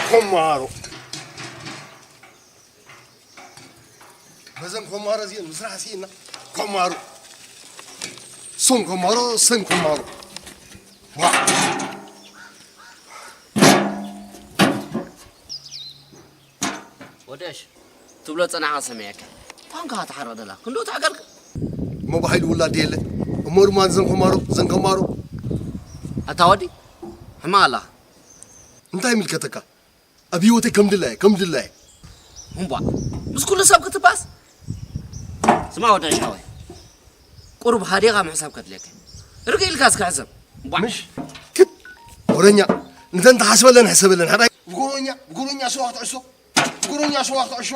ኮማሮ። በዘን ኮማሮ እዚአን ምስራሕ ስኢና። ኮማሮ። ሶም ኮማሮ፣ ሰን ኮማሮ። ዋ። ወደሽ ትብሎ ጸናኻ ሰሚዐካ። ታንካ ትሓርቕ ደላ። ክንዶ ትዕገርክ? እሞ ብሓይሉ ውላድ የለ። እሞ ድማ ዘን ኮማሮ፣ ዘን ኮማሮ። ኣታ ወዲ፣ ሕማቕ ኣላ። እንታይ ይምልከተካ? ኣብ ህይወተይ ከም ድላየ፣ ከም ድላየ። እምቧ፣ ምስ ኩሉ ሰብ ክትባስ? ስማ ወደሽ ሓወይ። ቁሩብ ሃዲኻ ምሕሳብ ከድልየካ። ርግእ ኢልካ እስከ ሕሰብ። እምቧ። ምሽ? ክት! ወረኛ፣ እንተን ተሓስበለን ሕሰበለን። ሕራይ። ብጎሮኛ፣ ብጎሮኛ ስዋ ክትዕሾ። ብጎሮኛ ስዋ ክትዕሾ።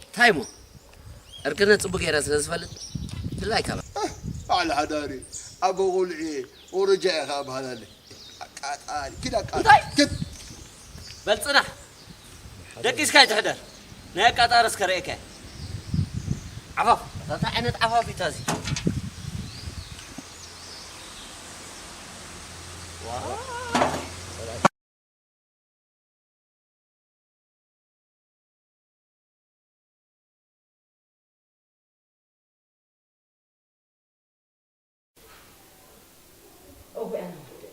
እንታይ እሞ? እርክነ ጽቡቅ ገይረ ስለ ዝፈልጥ፣ ድላይካ በል። ኣህ፣ በዓል ሓዳሪ፣ ኣጎ ቆልዑ፣ ወረጃ ኢኻ እበሃል ኣለ። ኣቃጣሪ፣ ኪድ ኣቃጣሪ፣ እንታይ? ኪድ። በል ጽናሕ። ደቂስካ ኣይትሕደር። ናይ ኣቃጣሪ እስከ ርእየካ። ዓፋፍ፣ እንታይ ዓይነት ዓፋፍ እዩ እዚ? ዋው። እዋይ ኣነ ወደይ፣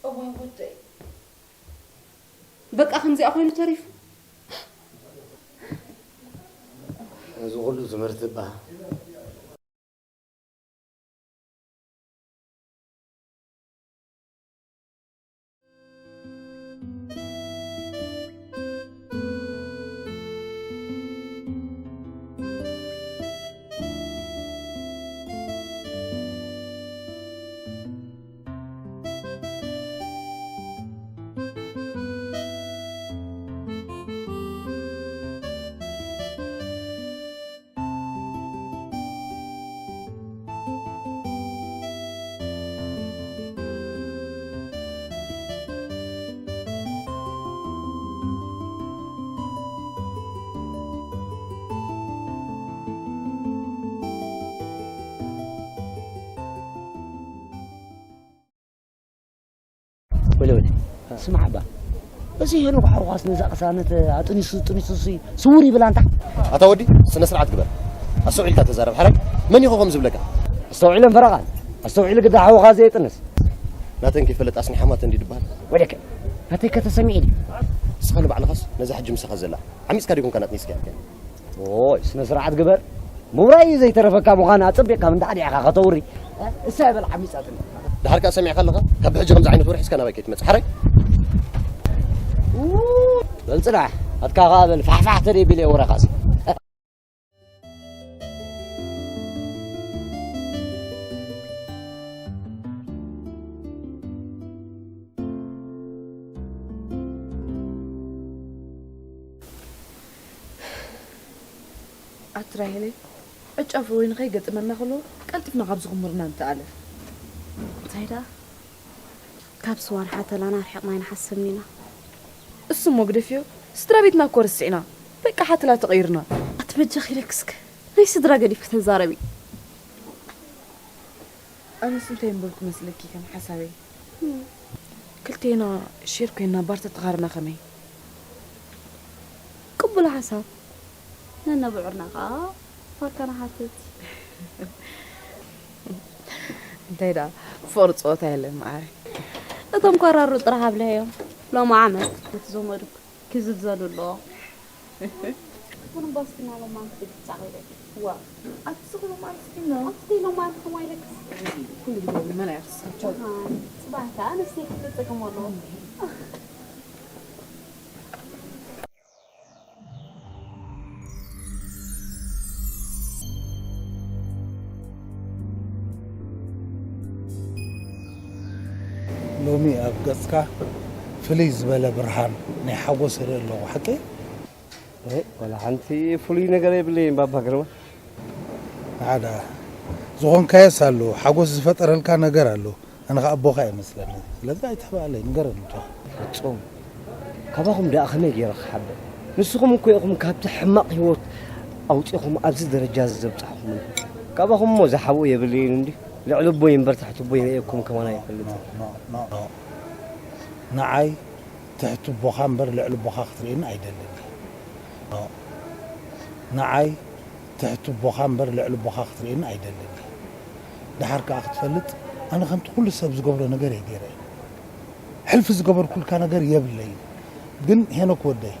እዋይ ወደይ። በቃ ከምዚኣ ኮይኑ ተሪፉ። እዚ ኩሉ ትምህርቲ እባ። ወለ ወለ፣ ስማዕ እባ፣ እዚ ሄኖክ ሓውኻስ ነዛ ቅሳነት ኣጥኒሱ ጥኒሱ ሲ ስውር ይብል ኣንታ። ኣታ ወዲ፣ ስነ ስርዓት ግበር። ኣስተውዒልካ ተዛረብ። ሓራይ፣ መን ኢኹ ከም ዝብለካ? ኣስተውዒለን ፈረቓን። ኣስተውዒሉ ግዳ ሓውኻ ዘየጥንስ። ናተን ከይፈለጥ ኣስኒሓማተን ድዩ ድበሃል? ወደከ፣ ናተይ ከተሰሚዒ ድዩ? ንስኻ ንባዕልኻስ ነዛ ሕጂ ምሳኻ ዘላ ዓሚጽካ ዲኹም ከናጥኒስካ ኢልካ? ኦይ፣ ስነ ስርዓት ግበር። ምውራይ ዘይተረፈካ ምዃን ኣጸቢቕካ እንዳዕዲዕካ ከተውሪ። እሳ ይበል ዓሚጻትኒ። ድሓር ከኣ ሰሚዕካ ኣለኻ? ካብ ብሕጂ ከምዚ ዓይነት ወረ ሒዝካ ናባይ ከይትመጽእ። ሓራይ? ኡ፣ በል ጽናሕ። ኣትካ ከኣ በል ፋሕፋሕ ተደይ ቢለ ወረኻሲ። ኣቲ ራሄለይ፣ ዕጫ ፍረ ወይኒ ከይገጥመና ከሎ ቀልጢፍና ካብዚ ክሙርና ንተኣለ። እንታይ ደኣ? ካብ ስዋን ሓተላን ኣርሒቕና ኣይንሓስብን ኢና። እሱ እሞ ግደፍዮ፣ ስድራ ቤትና እኮ ረሲዕና። በቃ ሓተላ ተቐይርና። ኣቲ በጃኺ ኢለኪ እስከ፣ ናይ ስድራ ገዲፍኪ ተዛረቢ። ኣነስ እንታይ እምበልኩ መስለኪ ከም ሓሳበይ? እም። ክልቴና ሼር ኮይና ባር ተተኻርና ከመይ? ቅቡል ሓሳብ። ነነብዑርና ኸኣ ፋርካ ንሓትት። እንታይ ደኣ ፍቕሪ ጸወታ የለን መዓረይ። እቶም ኮራሩ ጥራሕ ኣብልሐዮም። ሎሚ ዓመት ነቲ ዘመዱ ክዝዘሉ ኣለዎ። ግን ባስቲና ሎማን ክትብል ጻዕረ። ዋ፣ ኣቲ ስኹ ሎማን ስኪኖ። ኣቲ ሎማን ከማይ ለክስ። ኩሉ ግዜ መን ኣይርስን። ኣሃ፣ ጽባሕ ከኣ ንሰይ ክትጥቀም ኣለዎ። ሎሚ ኣብ ገጽካ ፍልይ ዝበለ ብርሃን ናይ ሓጎስ እርኢ ኣለኹ፣ ሓቀይ? እ፣ ዋላ ሓንቲ ፍሉይ ነገር የብለይን ባባ ግርማ። ንዓዳ ዝኾንካዮስ ኣሎ፣ ሓጎስ ዝፈጠረልካ ነገር ኣሎ። ኣነ ኸኣ ኣቦኻ እየ መስለኒ። ስለዚ ኣይትሕባእለይ፣ ንገረኒ እንቶ። ፍጹም። ካባኹም ደኣ ከመይ ገይረ ክሓብእ? ንስኹም እኮ ኢኹም ካብቲ ሕማቕ ህይወት ኣውጺኹም ኣብዚ ደረጃ እዚ ዘብጻሕኹምኒ። ካባኹም እሞ ዝሓብኡ የብለይን እንድዩ። ልዕሊ ኣቦይ እምበር ትሕቲ ኣቦይ ርእየኩም ከማን ኣይፈልጥን። ኖ፣ ኖ፣ ኖ። ንዓይ ትሕቲ ኣቦኻ እምበር ልዕሊ ኣቦኻ ክትርእየኒ ኣይደልን እየ። ኖ። ንዓይ ትሕቲ ኣቦኻ እምበር ልዕሊ ኣቦኻ ክትርእየኒ ኣይደልን እየ። ደሓር ከኣ ክትፈልጥ፣ ኣነ ከምቲ ኩሉ ሰብ ዝገብሮ ነገር እየ ገይረ። ሕልፊ ዝገበርኩልካ ነገር የብለይን። ግን ሄኖክ ወደይ፣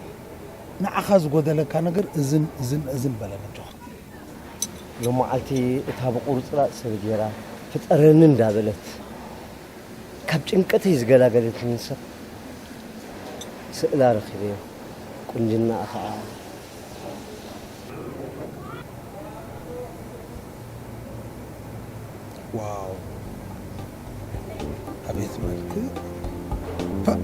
ንዓኻ ዝጎደለካ ነገር እዝን፣ እዝን፣ እዝን በለ በጃኻ። ሎማዓልቲ እታ ብቁርጽራጽ ሰብ ገይራ ፍጠረኒ እንዳበለት ካብ ጭንቀተይ ዝገላገለትኒ ሰብ ስእላ ረኺበዮ። ቁንጅናኣ ኸዓ ዋው! ኣቤት መልክ! ፓ!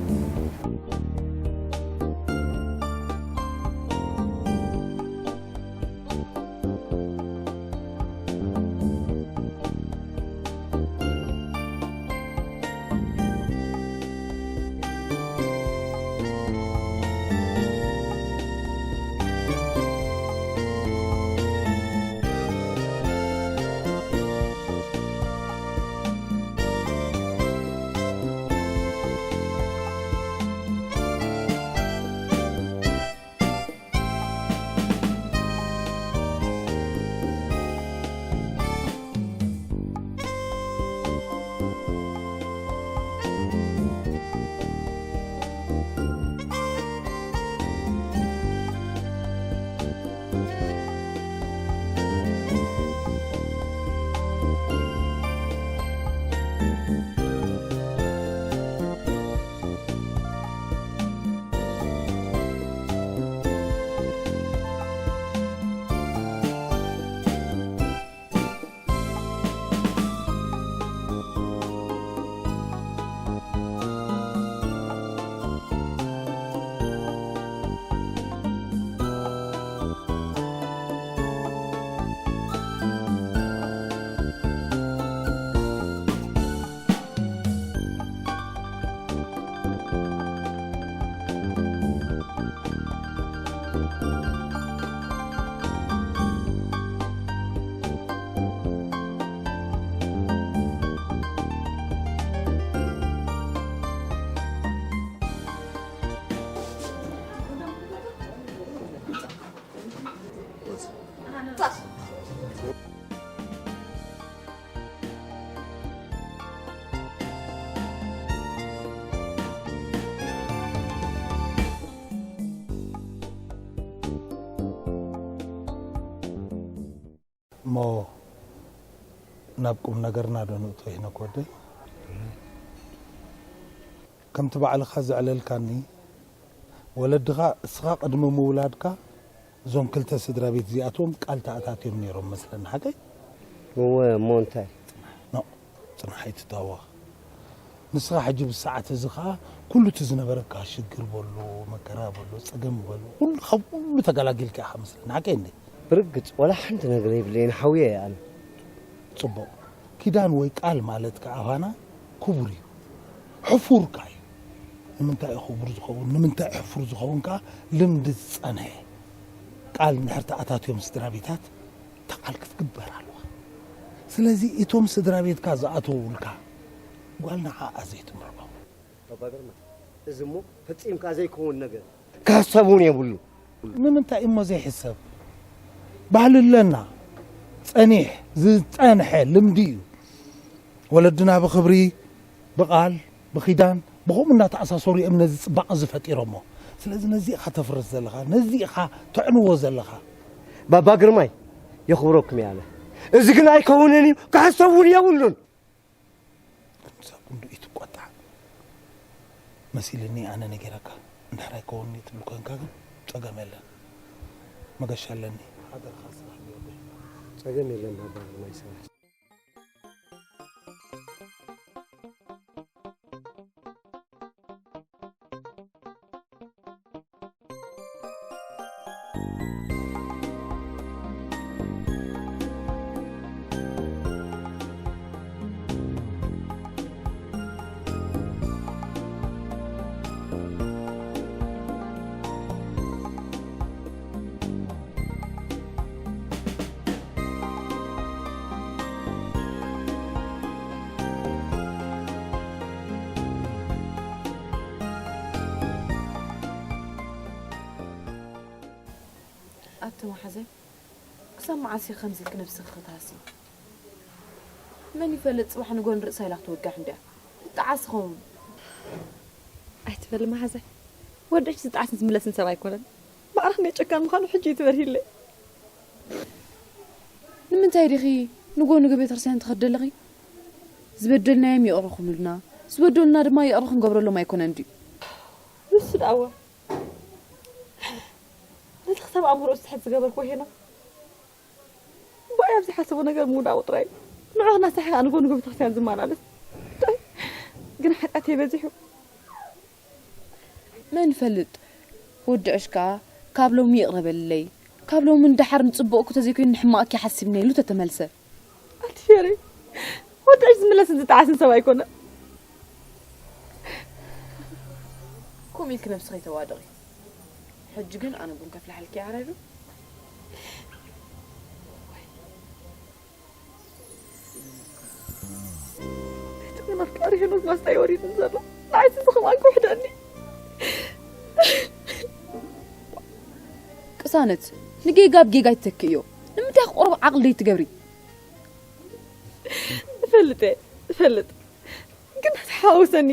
እሞ ናብ ቁም ነገርና ዶ ንእቶ ሄኖክ ወደይ? ከምቲ ባዕልኻ ዘዕለልካኒ፣ ወለድኻ እስኻ ቅድሚ ምውላድካ እዞም ክልተ ስድራ ቤት እዚኣቶም ቃል ተኣታትዮም ነይሮም መስለኒ፣ ሓቀይ? እወ፣ እሞ እንታይ? ኖ፣ ጽናሕ ኣይትታወኽ። ንስኻ ሕጂ ብሰዓት እዚ ኸኣ ኩሉ እቲ ዝነበረካ ሽግር በሎ፣ መከራ በሎ፣ ጸገም በሎ፣ ኩሉ፣ ካብ ኩሉ ተገላጊልካ ኢኻ መስለኒ፣ ሓቀይ እንዴ? ብርግጽ፣ ወላ ሓንቲ ነገር የብለይን፣ ሓውየ እየ ኣነ። ጽቡቕ። ኪዳን ወይ ቃል ማለት ከኣ ኣባና ክቡር እዩ። ሕፉር ከኣ እዩ። ንምንታይ እዩ ክቡር ዝኸውን? ንምንታይ እዩ ሕፉር ዝኸውን ከኣ? ልምዲ ዝጸንሐ ቃል እንድሕር ተኣታትዮም ስድራ ቤታት፣ እታ ቃል ክትግበር ኣለዋ። ስለዚ እቶም ስድራ ቤትካ ዝኣተውልካ ጓል ንዓኣ ዘይትምርዖ። ባባ ግርማ፣ እዚ እሞ ፈጺምካ ዘይከውን ነገር እዩ። ክሕሰብ እውን የብሉ። ንምንታይ እሞ ዘይሕሰብ? ባህሊ ኣለና። ጸኒሕ፣ ዝጸንሐ ልምዲ እዩ። ወለድና ብኽብሪ፣ ብቓል፣ ብኺዳን፣ ብኸምኡ እናተኣሳሰሩ እዮም ነዚ ጽባቐ እዚ ፈጢሮሞ። ስለዚ ነዚ ኢኻ ተፍርስ ዘለኻ፣ ነዚ ኢኻ ተዕንዎ ዘለኻ። ባባ ግርማይ፣ የኽብረኩም እየ ኣነ። እዚ ግን ኣይከውንን እዩ፣ ክሕሰብ እውን የብሉን። ግን ሰብ እንዶ ይትቆጣዕ መሲልኒ ኣነ ነጊረካ። እንድሕር ኣይከውንን እዩ ትብል ኮንካ ግን ጸገም የለን። መገሻ ኣለኒ። ሓደርካ ስራሕ ብወደይ። ጸገም የለን ባባ ግርማይ ስራሕ። ኣቲ መሓዘይ፣ ክሳብ መዓስ ኢኺ ከምዚ ኢልኪ ነብስኺ ክትሃሲ? መን ይፈልጥ፣ ጽባሕ ንጎኒ ርእሳ ኢላ ክትወግሕ እንድያ። ክትጠዓስ ኸውን። ኣይትበሊ መሓዘይ። ወድዕሽ ዝጠዓስን ዝምለስን ሰብ ኣይኮነን። ማዕረኽ ናይ ጨካን ምዃኑ ሕጂ እዩ ትበርሂለይ። ንምንታይ ዲኺ ንጎኒ ቤተክርስትያን ትኸዲ ኣለኺ? ዝበደልናዮም ይቕረ ክብሉልና፣ ዝበደሉና ድማ ይቕረ ክንገብረሎም ኣይኮነን ድዩ? ንሱ ደኣዋ ነቲ ክሳብ ኣእምሮኡ ዝትሕት ዝገበርክዎ ሄኖክ፣ እምበኣር ኣብ ዘይሓሰቦ ነገር ምውዳቑ ጥራይ እዩ። ንዑ ክናሳሒ ከኣ ንጎ ንጎ ቤተክርስትያን ዝመላለስ። ጥራይ ግን ሓጢኣተይ በዚሑ። መን ይፈልጥ፣ ወዲ ዕሽ ከኣ ካብ ሎሚ ይቕረ በልለይ፣ ካብ ሎሚ ንደሓር ንጽቡቕኪ ተዘይኮይኑ ንሕማቕኪ ሓሲብና ኢሉ ተተመልሰ። ኣቲ ፌሪ፣ ወዲ ዕሽ ዝምለስን ዝጠዓስን ሰብ ኣይኮነን። ከምኡ ኢልኪ ነብስኺ ኣይተዋድቒ። ሕጂ ግን ኣነ ቡን ከፍልሓልኪ እየ፣ ዓራይ ዶ? እቲ ግን ኣፍቃሪ ሄኖክ ማስታይ ወሪድን ዘሎ። ንዓይስ እዚ ከማን ክውሕደኒ። ቅሳነት፣ ንጌጋ ብጌጋ ይተክእዮ። ንምንታይ ክቑርብ ዓቕሊ ደይትገብሪ? እፈልጥ እየ፣ እፈልጥ። ግን ተሓዋውሰኒ።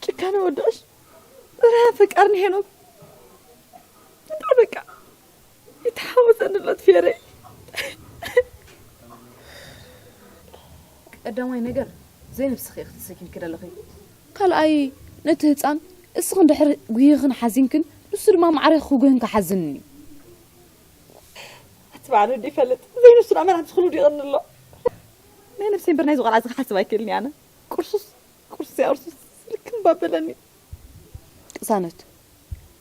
ጭካነ ወዲ ዕሽ። ጥራይ ኣፈቃርኒ ሄኖክ። እንታይ በቃ። ይተሓወሰኒ ኣሎ እቲ ፌረይ። ቀዳማይ ነገር ዘይነብስኺ ኢኺ ተሰኪምኪ ዘለኺ። ካልኣይ ነቲ ህፃን እስኽን ድሕሪ ጉሂኽን ሓዚንክን ንሱ ድማ ማዕረ ክጉህን ክሓዝንን እዩ። ኣቲ በዓል ወዲ ይፈልጥ ዘይንሱ ደኣ መን ኣቲ ክሉ ይቕኒ ኣሎ። ናይ ነብሰይ እምበር ናይዚ ቆልዓ እዚ ክሓስብ ኣይክእልን እየ ኣነ። ቁርሱስ ቁርሱስ እያ ቁርሱስ ልክም ባበለኒ። ቅሳነት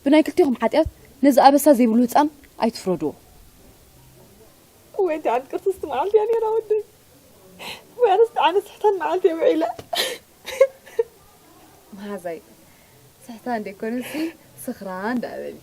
ብናይ ክልቲኹም ሓጢኣት ነዚ ኣበሳ ዘይብሉ ህፃን ኣይትፍረድዎ። ወይ እንታይ ዓይነት ቅርስስቲ መዓልቲ እያ ነይራ ወደይ። ወይ ኣነስ ጣዕሚ ስሕታን መዓልቲ እየ ውዒለ። መሃዛይ ስሕታን ደይኮነሲ ስኽራን ደኣ በሊ።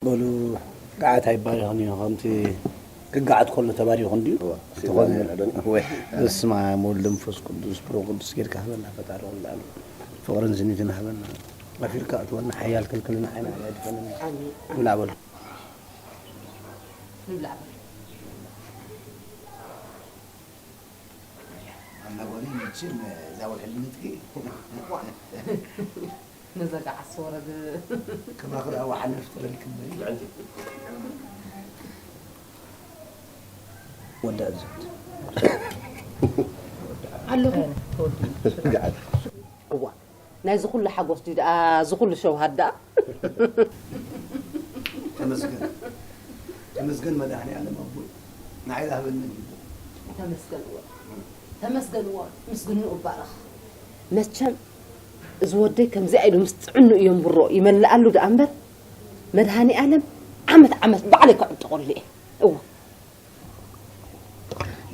በሉ፣ ገዓት ኣይባረኽን እዩ። ከምቲ ክገዓት ከሎ ተባሪኹ እንድዩ። እዋ፣ ትኾነ። እዋ። በስመ ኣብ ወወልድ ወመንፈስ ቅዱስ፣ ብሩኽ ቅዱስ ጌርካ ሃበና ፈጣሪ ኩሉ ዓለም። ፍቕርን ስኒትን ሃበና። ኣፊርካ እትወና ሓያል ክልክልና ዓይና ኣያድፈንና። ኣሜን። ንብላዕ በሉ። ንብላዕ በሉ። ኣላ ጓለይ መቸም እዛ ወርሒ ልምትኪ። ነዛ ገዓስ ወረድ። ክብራ ክብራ ወሓለ ፍጥረልክም በሊ። ወዳ እዞት። ኣለኹ። ገዓት። እዋ፣ ናይዚ ኩሉ ሓጎስ ድዩ ደኣ፣ እዚ ኩሉ ሸውሃት ደኣ? ተመስገን። ተመስገን መድኃኔዓለም ኣቦይ። ንዓይ ዝሃበኒ ሂቡ። ተመስገንዎ። ተመስገንዎ። ምስግንኡ ይባረኽ። መቸም እዚ ወደይ ከምዚኣ ኢሉ ምስ ጥዕኑ እዮም ብሮ ይመልኣሉ ደኣ እምበር፣ መድሃኒ ኣለም ዓመት ዓመት ባዕለይ ክዕጥቐሉ እየ። እወ።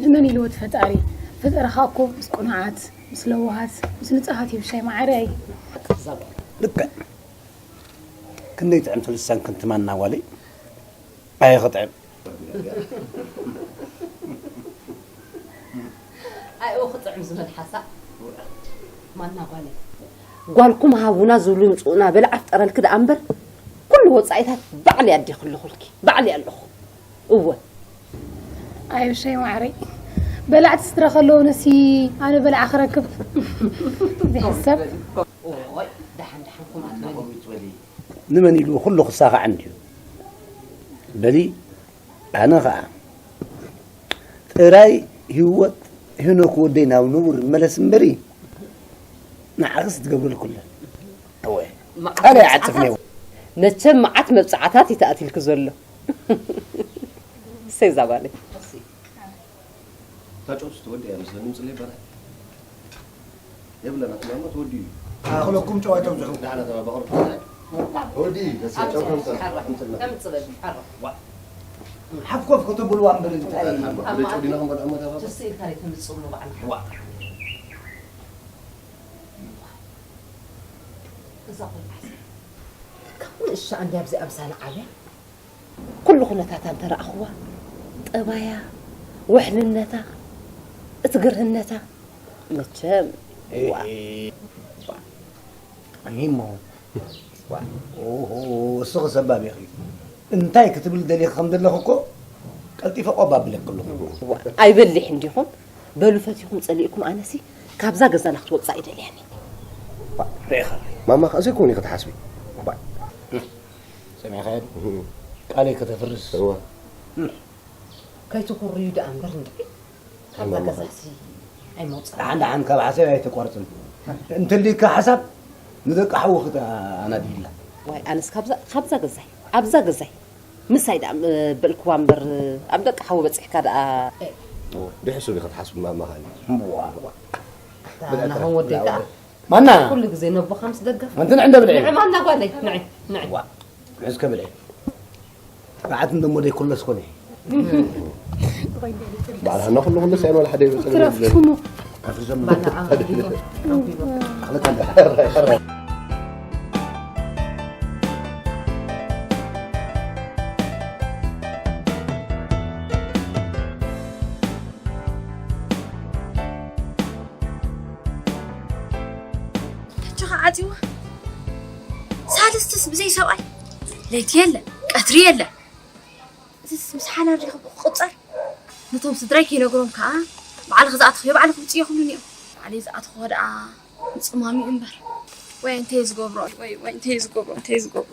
ንመን ኢልዎ እቲ ፈጣሪ? ፈጠረኻ እኮ ምስ ቅኑዓት፣ ምስ ለዋሃት፣ ምስ ንጹሃት እዩ ብሻይ መዓረይ። ልክዕ። ክንደይ ጥዕምቲ ልሳን ክንትማና ጓለይ። ኣየ ክጥዕም። ኣይኡ ክጥዕም ዝመልሓሳ ማና ጓለይ። ጓልኩም ሃቡና ዝብሉ ይምፅኡና በልዓ ፍጠረልኪ ደኣ እምበር ኩሉ ወፃኢታት ባዕሊ ኣዴ ክልኹልኪ ባዕሊ ኣለኹ። እወ ኣይ ብሻይ ማዕረይ በላዕቲ ስድራ ከለውንሲ ኣነ በላዓ ክረክብ ዝሕሰብ ኦይ ደሓን ደሓን ኩም ኣትበሊ። ንመን ኢሉ ኩሉ ክሳኻዕ እንድዩ። በሊ ኣነ ኸዓ ጥራይ ህይወት ሄኖክ ወደይ ናብ ንቡር ይመለስ እምበሪ ንዓኽስ ትገብረልኩለን። እወ ካልእ ይዓጽፍ ነይሩ። መቸም መዓት መብፅዓታት ይተኣትልኪ ዘሎ። እሰይ እዛ ጓለይ። ታጨውስ ትወዲ እያ መስለኒ ምፅለይ ይባላል የብለና ትማማ ትወዲ እዩ ኣኽለኩም ጨዋይቶም ዝሑ ዳዕና ተባባቕር ወዲ ደስ ጨውቶም ከምፅበል ሓሮ ሓፍኮፍ ከተብልዋ እምበር እንታይ ብደጨው ዲና ክንበልዖ መተባባ ትስኢልካ ደ ተምፅብሉ ባዕልካ እዛ ቆልዓ ካብ ንእሻ እንዲ ኣብዚ ኣምሳለ ዓብያ ኩሉ ኩነታታ እንተረኣኽዋ ጠባያ፣ ውሕልነታ፣ እቲ ግርህነታ መቸም ዋ እሞ እስኺ ሰባብ ኢኺ እንታይ ክትብል ደሊኺ ከም ዘለኺ እኮ ቀልጢፈ ቆብ ኣብለኪ ኣለኹ። ዋ ኣይበሊሕ እንዲኹም በሉ ፈቲኹም ጸሊእኩም ኣነሲ ካብዛ ገዛና ክትወጻ ኣይደልያን እየ። ርኢኻ ማማ ከኣ ዘይኮን እዩ ክትሓስቢ ሰሚዕኻዮ ቃለይ ከተፍርስ እዋ ከይትኩርዩ ደኣ እምበር እንድዒ ካብዛ ገዛሲ ኣይመውጻእ። ደሓን ደሓን ካብ ሓሳብ ኣይተቋርፅን እንተልካ ሓሳብ ንደቂ ሓውኺ ኣናዲድላ ዋይ ኣነስ ካብዛ ካብዛ ገዛይ ኣብዛ ገዛይ ምሳይ ደኣ በልክዋ እምበር ኣብ ደቂ ሓው በጺሕካ ደኣ ድሕሱብ ኢኺ ትሓስቢ ማማ ሃኒ ናሆም ወደይ ከኣ ማና ኩሉ ግዜ ነቦኻ ምስ ደገፍ ኣንቲ ንዕ እንደ ብልዒ ንዕ ማና ጓለይ ንዕ ንዕ ሕዝከ ብልዒ ብዓት እንደሞ ደይ ኩለስ ኮነ በዓል ሃና ኩሉ ኩሉ ሳይኖ ሓደ ይበጽ ክረፍኩሙ ኣፍሪሶም ባና ኣንቢቦ ኣንቢቦ ኣኽለካ ሕጂ ከዓ ዓፂዋ ሳልስትስ ብዘይ ሰብኣይ ለይቲ የለ ቀትሪ የለ እዚስ ምስ ሓላል ሪኽቡ ክቁፀር ነቶም ስድራይ ከይነግሮም ከዓ ባዕልኺ ዝኣትኽዮ ባዕልኺ ውፅዮ ክብሉኒ እዮም ባዕለይ ዝኣትኽዎ ደኣ ምፅማም እዩ እምበር ወይ እንታይ ዝገብሮ ወይ ወይ እንታይ ዝገብሮ እንታይ ዝገብሮ